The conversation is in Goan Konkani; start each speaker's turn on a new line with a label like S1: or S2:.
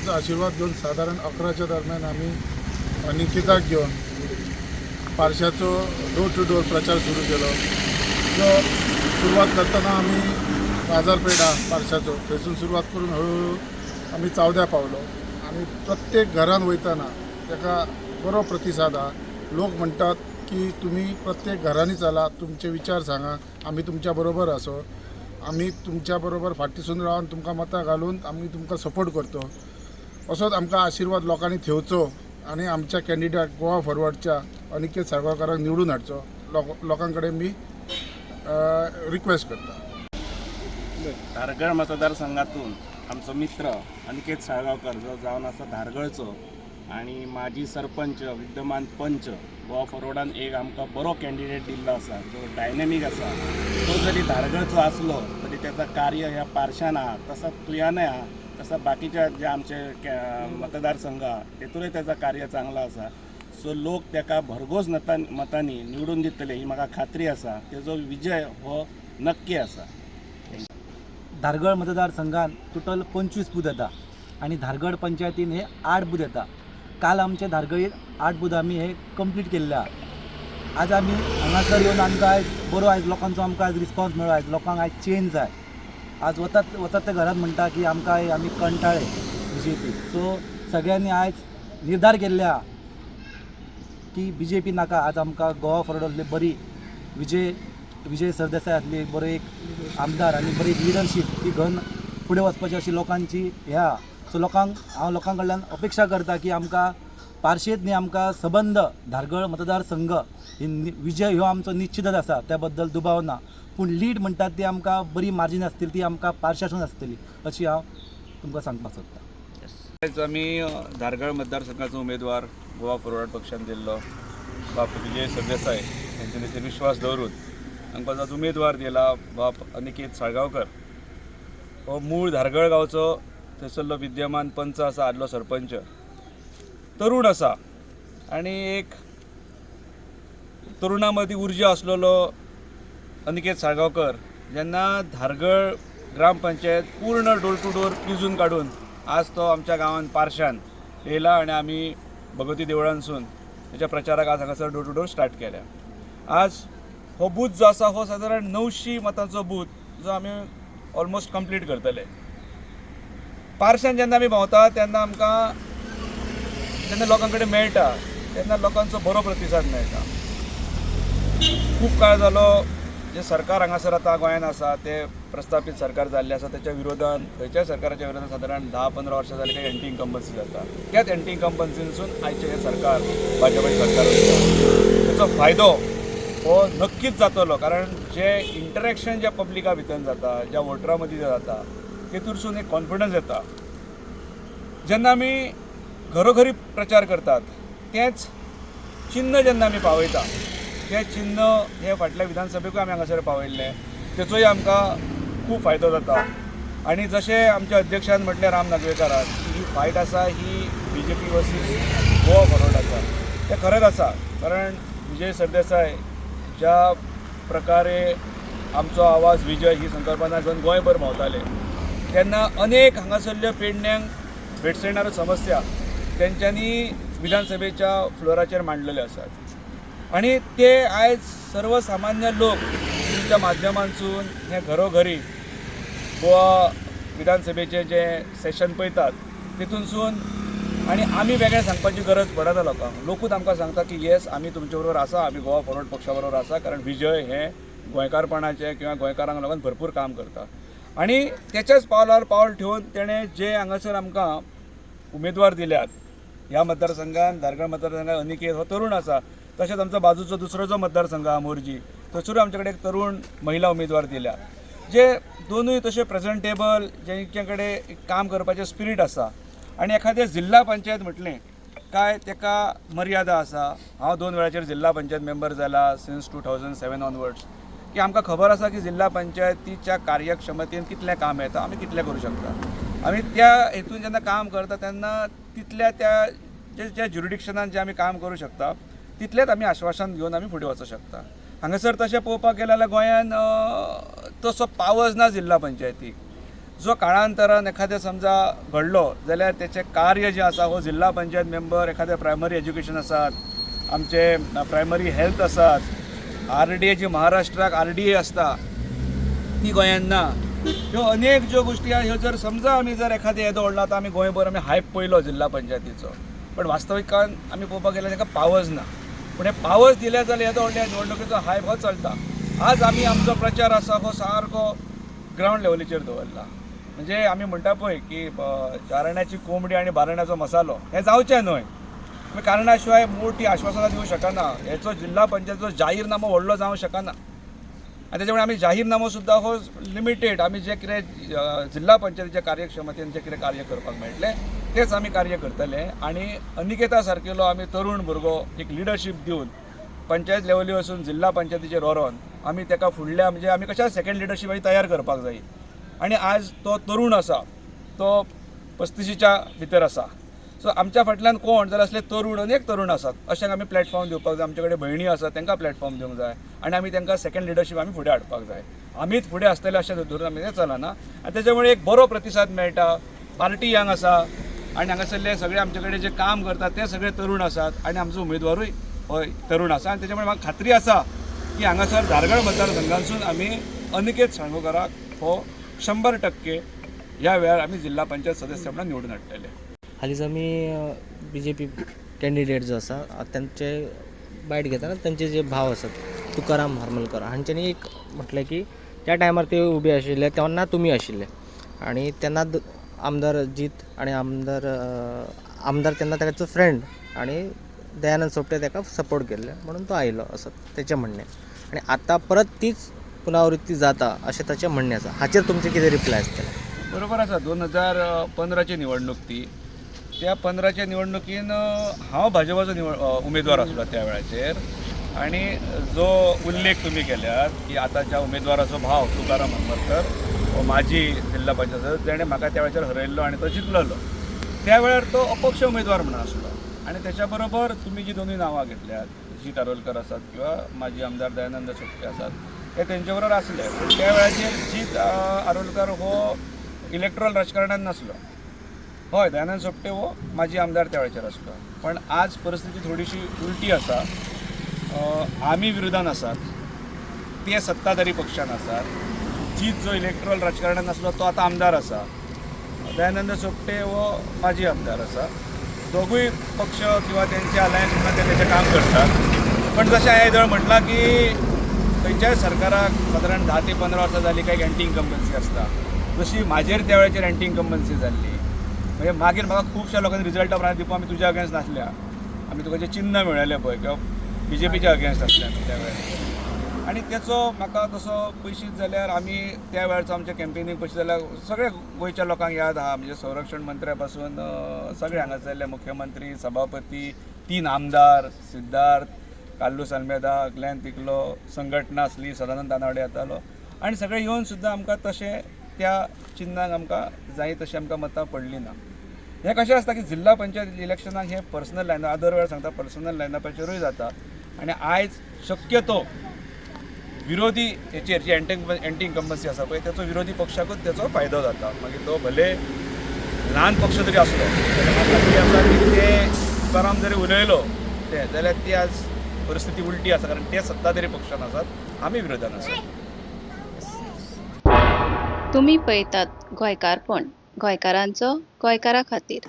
S1: लोकांचो आशिर्वाद घेवन सादारण 11च्या दरम्यान आमी अनिकेताक घेवन पारशाचो डोर टू डोर प्रचार सुरू केलो. जो सुरवात करतना आमी बाजारपेठा पारशाचो थंयसून सुरवात करून हळूहळू आमी चावद्या पावलो आनी प्रत्येक घरान वयतना ताका बरो प्रतिसाद आहा. लोक म्हणटात की तुमी प्रत्येक घरांनी चला, तुमचे विचार सांगा, आमी तुमच्या बरोबर आसो, आमी तुमच्या बरोबर फाटीसून रावन तुमकां मतां घालून आमी तुमकां सपोर्ट करतो. असोच आमकां आशिर्वाद लोकांनी थेवचो आनी आमच्या कॅन्डिडेट गोवा फॉरवर्डच्या अनिकेत साळगांवकाराक निवडून हाडचो. लोकां कडेन मी रिक्वेस्ट करता.
S2: धारगळ मतदारसंघातून आमचो मित्र अनिकेत साळगांवकर जो जावन आसा धारगळचो आनी माजी सरपंच, विद्यमान पंच, गोवा फॉरवर्डान एक आमकां बरो कॅन्डिडेट दिल्लो आसा जो डायनॅमीक आसा. तो जरी धारगळचो आसलो तरी त्याचा कार्य ह्या पारशान आहा, तसा तुयानय आहा, तसा बाकीच्या जे आमचे मतदारसंघ आहा तेतूनय त्याचा कार्य चांगला आसा. सो लोक ताका भरघोस मतांनी निवडून दितले ही म्हाका खात्री आसा. तेजो विजय हो नक्की आसा.
S3: धारगळ मतदारसंघात टोटल 25 बूथ येता आनी धारगळ पंचायतीन हे 8 बूथ येता. काल आमचे धारगळीत 8 बूथ आमी हे कंप्लीट केल्ले आहा. आज आमी हांगासर येवन आमकां आयज बरो आयज लोकांचो आमकां आयज रिस्पॉन्स मेळ्ळो. आयज लोकांक आयज चेंज जाय. आज वतात वतात ते घरात म्हणटा की आमकां आमी कंटाळे बीजेपी. सो सगळ्यांनी आयज निर्धार केल्ले आहा की बीजेपी नाका. आज आमकां गोवा फॉरवर्ड बरी विजय विजय सरदेसाय आसली एक बरो एक आमदार आनी बरी लिडरशीप ती घेवन फुडें वचपाची अशी लोकांची हें आहा. सो लोकांक हांव लोकां कडल्यान अपेक्षा करता की आमकां पार्शेंत न्ही, आमकां सबंद धारगळ मतदारसंघ ही विजय ह्यो आमचो निश्चितच आसा, त्या बद्दल दुबाव ना. पूण लीड म्हणटात ती आमकां बरी मार्जीन आसतली, ती आमकां पार्शासून आसतली अशी हांव तुमकां सांगपाक सोदतां.
S4: आयज आमी धारगळ मतदारसंघाचो उमेदवार गोवा फॉरवर्ड पक्षान दिल्लो बाप विजय सरदेसाय यांच्यानी विश्वास दवरून आमकां आज उमेदवार दिला बाप अनिकेत साळगांवकर. हो मूळ धारगळ गांवचो, थंयसरलो विद्यमान पंच आसा, आदलो सरपंच, तरूण आसा आनी एक तरुणा मदीं उर्जा आसलेलो अनिकेत साळगांवकर जेन्ना धारगळ ग्रामपंचायत पूर्ण डोर टू डोर पिजून काडून आज तो आमच्या गांवान पारशान येयला आनी आमी भगवती देवळांसून तेच्या प्रचाराक आज हांगासर डोर टू डोर स्टार्ट केल्या. आज हो बूथ जो आसा हो सादारण 900 मतांचो बूथ जो आमी ऑलमोस्ट कंप्लीट करतले. पारशान जेन्ना आमी भोंवता तेन्ना आमकां जेन्ना लोकां कडेन मेळटा तेन्ना लोकांचो बरो प्रतिसाद मेळटा. खूब काळ जालो जे सरकार हांगासर आतां गोंयांत आसा ते प्रस्थापीत सरकार जाल्लें आसा तेच्या विरोधान, खंयच्याय सरकाराच्या विरोधान सादारण 10-15 वर्सां जालीं काही एंटी इन्कम्बन्सी जाता. त्याच एंटी इन्कम्बन्सीनसून आयचें हें सरकार भाजपाचें सरकार आसा. तेचो फायदो हो नक्कीच जातलो, कारण जे इंटरेक्शन ज्या पब्लिका भितर जाता, ज्या वोटरां मदीं जाता, तेतूरसून एक कॉन्फिडन्स येता. जेन्ना आमी घरोघरी प्रचार करतात तेंच चिन्न जेन्ना आमी पावयता, तें चिन्न हे फाटल्या विधानसभेकूय आमी हांगासर पावयल्लें, तेचोय आमकां खूब फायदो जाता. आनी जशें आमच्या अध्यक्षान म्हटलें राम नागवेकारान की ही फायट आसा ही बीजेपी वर्सीस गोवा फॉरवर्ड आसा, तें खरेंच आसा. कारण विजय सरदेसाय ज्या प्रकारे आमचो आवाज विजय ही संकल्पना घेवन गोंयभर भोंवताले तेन्ना अनेक हांगासरल्यो पेडण्यांक भेडसायणाऱ्यो समस्या तेंच्यांनी विधानसभेच्या फ्लोराचेर मांडलेल्यो आसात आनी ते आयज सर्वसामान्य लोक तुमच्या माध्यमांतसून हे घरोघरी गोवा विधानसभेचें जें सेशन पळयतात तेतूनसून आनी आमी वेगळें सांगपाची गरज पडना लोकांक. लोकूच आमकां सांगता की येस, आमी तुमचे बरोबर आसा, आमी गोवा फॉरवर्ड पक्षा बरोबर आसा, कारण विजय हें गोंयकारपणाचें किंवा गोंयकारांक लागून भरपूर काम करता. आनी तेच्याच पावलार पावल ठेवन तेणें जे हांगासर आमकां उमेदवार दिल्यात ह्या मतदारसंघान, धारगळ मतदारसंघान अनिकेत हो तरूण आसा, तशेंच आमचो बाजूचो दुसरो जो मतदारसंघ आहा मोरजी, थंयसरूय आमचे कडेन एक तरूण महिला उमेदवार दिल्या, जे दोनूय तशे प्रेजेंटेबल, जेंचे कडेन काम करपाचें स्पिरीट आसा. आनी एखादें जिल्ला पंचायत म्हटलें काय तेका मर्यादा आसा. हांव 2 वेळाचेर जिल्ला पंचायत मेंबर जाला सिन्स 2007 ऑनवर्ड्स, की आमकां खबर आसा की जिल्ला पंचायतीच्या कार्यक्षमतेन कितलें काम येता, आमी कितलें करूं शकता. आमी त्या हेतून जेन्ना काम करता तेन्ना तितल्या त्या ज्या ज्युरिडिक्शनान जें आमी काम करूं शकता तितलेंच आमी आश्वासन घेवन आमी फुडें वचूंक शकता. हांगासर तशें पळोवपाक गेलें जाल्यार गोंयान तसो पावस ना जिल्ला पंचायतीक. जो काळांतरान एखादें समजा घडलो जाल्यार तेचें कार्य जें आसा हो जिल्हा पंचायत मेंबर, एखादें प्रायमरी एज्युकेशन आसात, आमचे प्रायमरी हेल्थ आसात, आर डी ए जी महाराष्ट्राक आर डी ए आसता ती गोंयांत ना. ह्यो अनेक ज्यो गोश्टी आहा ह्यो जर समजा आमी जर एखादें येदो व्हडलो आतां आमी गोंयभर आमी हायप पळयलो जिल्हा पंचायतीचो, पण वास्तविकान आमी पळोवपाक गेल्यार ताका पावर्स ना. पूण हे पावर्स दिले जाल्यार येदो व्हडल्या निवडणुकेचो हायप हो चलता. आज आमी आमचो प्रचार आसा हो सारको ग्रावंड लेवलीचेर दवरला. म्हणजे आमी म्हणटा पळय की चारण्याची कोंबडी आनी बारण्याचो मसालो, हें जावचें न्हय. आमी कारणा शिवाय मोठी आश्वासनां दिवंक शकना. हेचो जिल्हा पंचायतीचो जाहीरनामो व्हडलो जावंक शकना आनी तेच्या मुळे आमी जाहीरनामो सुद्दां हो लिमिटेड, आमी जें कितें जिल्हा पंचायतीच्या कार्यक्षमतेन जें कितें कार्य करपाक मेळटलें तेंच आमी कार्य करतले. आनी अनिकेता सारकेलो आमी तरूण भुरगो एक लिडरशीप दिवन पंचायत लेवली वचून जिल्हा पंचायतीचेर व्हरोन आमी ताका फुडल्या, म्हणजे आमी कशा सेकंड लिडरशीप तयार करपाक जाय. आनी आज तो तरूण आसा, तो पस्तिशीच्या भितर आसा. सो आमच्या फाटल्यान कोण जाल्यार असले तरूण, अनेक तरूण आसात, अशें आमी प्लॅटफॉर्म दिवपाक जाय. आमचे कडेन भयणी आसात, तांकां प्लॅटफॉर्म दिवंक जाय आनी आमी तांकां सेकंड लिडरशीप आमी फुडें हाडपाक जाय. आमीच फुडें आसतले अशें धरून आमी तें चलना. आनी तेच्या मुळे एक बरो प्रतिसाद मेळटा. पार्टी यंग आसा आनी हांगासरले सगळे आमचे कडेन जे काम करतात ते सगळे तरूण आसात आनी आमचो उमेदवारूय हो तरूण आसा. आनी तेच्या मुळे म्हाका खात्री आसा की हांगासर धारगळ मतदारसंघांतसून आमी अनिकेत साळगांवकाराक हो 100% ह्या वेळार आमी जिल्हा पंचायत सदस्य म्हणून निवडून हाडटले.
S5: हालींच आमी बीजेपी कॅन्डिडेट जो आसा तांचे बायट घेतना तांचे जे भाव आसात तुकाराम हरमलकर हांच्यांनी एक म्हटलें की त्या टायमार ते उबे आशिल्ले तेन्ना तुमी आशिल्ले आनी तेन्ना आमदार जीत आनी आमदार तेन्ना ताचो फ्रेंड आनी दयानंद सोपटे ताका सपोर्ट केल्ले म्हणून तो आयलो असो तेचें म्हणणें. आनी आतां परत तीच पुनरावृत्ती जाता अशें ताचें म्हणणें आसा. हाचेर तुमचें कितें रिप्लाय आसतलें?
S4: बरोबर आसा. 2015ची निवडणूक ती, त्या 15च्या निवडणुकीन हांव भाजपाचो उमेदवार आसलो त्या वेळाचेर. आनी जो उल्लेख तुमी केल्यात की आतांच्या उमेदवाराचो भाव तुकाराम हरमलकर हो माजी जिल्हा पंचायत, तेणें म्हाका त्या वेळाचेर हरयल्लो आनी तो जिखलेलो. त्या वेळार तो अपक्ष उमेदवार म्हणून आसलो. आनी तेच्या बरोबर तुमी जी दोनूय नांवां घेतल्यात, जीत आरोलकर आसात किंवा माजी आमदार दयानंद सोपटे आसात, ते तेंचे बरोबर आसले. पूण त्या वेळाचेर जीत आरोलकर हो इलेक्ट्रॉल राजकारणान नासलो. हय, दयानंद सोपटे हो माजी आमदार त्या वेळाचेर आसलो. पण आज परिस्थिती थोडीशी उलटी आसा. आमी विरोधान आसात, ते सत्ताधारी पक्षान आसात. जीत जो इलेक्ट्रॉल राजकारणान आसलो तो आतां आमदार आसा, दयानंद सोपटे हो माजी आमदार आसा. दोगूय पक्ष किंवा तेंचे अलायन्स म्हणून ते तेचें काम करतात. पण जशें हांवें येदोळ म्हटलां की खंयच्याय सरकाराक सादारण 10 ते 15 वर्सां जालीं काय एंटी इन्कम्बन्सी आसता, जशी म्हाजेर त्या वेळाचेर एंटी इन्कम्बन्सी जाल्ली. म्हणजे मागीर म्हाका खुबश्या लोकांनी रिजल्टा उपरांत दिवपा आमी तुज्या अगेन्स्ट नासल्या, आमी तुका जें चिन्न मेळयलें पळय किंवा बीजेपीच्या अगेन्स्ट आसल्या आमी त्या वेळार. आनी तेचो म्हाका तसो पयशीत जाल्यार आमी त्या वेळाचो आमच्या कॅम्पेनींग पयशीत जाल्यार सगळे गोंयच्या लोकांक याद आहा. म्हणजे संरक्षण मंत्र्या पासून सगळे हांगासरले मुख्यमंत्री, सभापती, 3 आमदार, सिद्धार्थ, कार्लूस आल्मेदा, ग्लॅन तिकलो, संघटना आसली, सदानंद तानावडे येतालो आनी सगळे येवन सुद्दां आमकां तशें त्या चिन्नाक आमकां जाय तशें आमकां मतां पडलीं ना. हें कशें आसता की जिल्हा पंचायत इलेक्शनाक हें पर्सनल लायन, दर वेळार सांगता, पर्सनल लायनअपाचेरूय जाता. आनी आयज शक्यतो विरोधी हेचेर जी एंटी इन्कम्बन्सी आसा पळय तेचो विरोधी पक्षाकूच तेचो फायदो जाता. मागीर तो भले ल्हान पक्ष तरी आसलो जाल्यार म्हाका खात्री आसा की ते तुकाराम जरी उलयलो ते जाल्यार ती आज परिस्थिती उलटी आसा, कारण ते सत्ताधारी पक्षान आसात, आमी विरोधान आसात.
S6: तुमी पळयतात गोंयकारपण, गोंयकारांचो गोंयकारा खातीर.